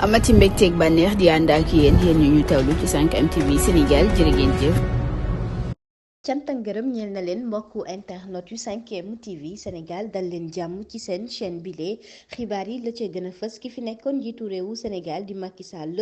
amati mbégteeg bànneex di ànd ak yéen ñu tawlu ci 5M TV Sénégal jërë ngeen jëf. cant ak ngërëm ñeel na leen mbokku internet yu 5M TV Sénégal dal leen jàmm ci seen chaîne bile xibaar yi la ca gën a fës ki fi nekkoon njiitu réewu Sénégal di Macky Sall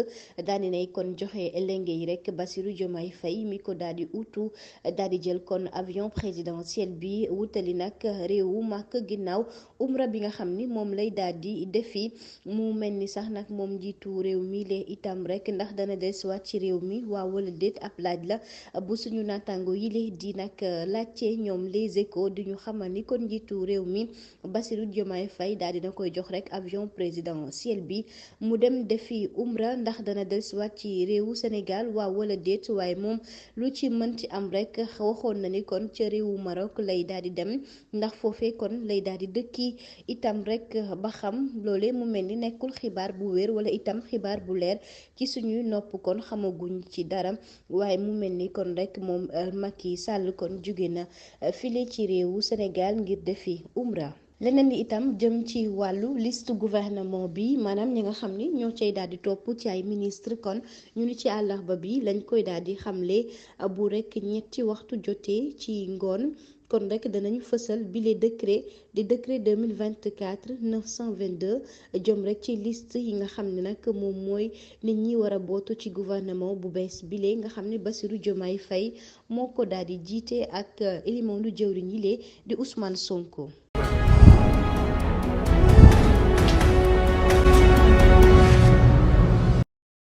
daal di nay kon joxe lenge yi rek Bassirou Diomaye Faye mi ko daal di utu daal di jël kon avion présidentiel bi wutali nag réewu Màkk ginnaaw umra bi nga xam ni moom lay daal di defi mu mel ni sax nag moom njiitu réew mi lee itam rek ndax dana dellusiwaat ci réew mi waaw wala déet ab laaj la bu suñu naataango yi di nag laajte ñoom les échos di ñu xamal ni kon njiitu réew mi Bassirou Diomaye Faye daal dina koy jox rek avion présidentiel bi mu dem defi umra ndax dana dellusiwaat ci réewu Sénégal waaw wala déet waaye moom lu ci mënti am rek waxoon na ni kon ca réewu Maroc lay daal di dem ndax foofee kon lay daal di dëkki itam rek ba xam loole mu mel ni nekkul xibaar bu wér wala itam xibaar bu leer ci suñuy nopp kon xamaguñ ci dara waaye mu mel ni kon rek moom Macky Sall kon jóge na file ci réewu Sénégal ngir defi umra. leneen ni itam jëm ci wàllu liste gouvernement bi maanaam ñi nga xam ni ñoo cay daal di topp ci ay ministre kon ñu ni ci àllarba bi lañ koy daal di xamle bu rek ñetti waxtu jotee ci ngoon kon rek danañ fësal bile décret di décret 2024 922 jëm rek ci liste yi nga xam ne nag moom mooy nit ñi war a bootu ci gouvernement bu bees bile nga xam ne Bassirou Diomaye Faye moo ko daal di jiite ak élimaanu jëwriñ yi di Ousmane Sonko.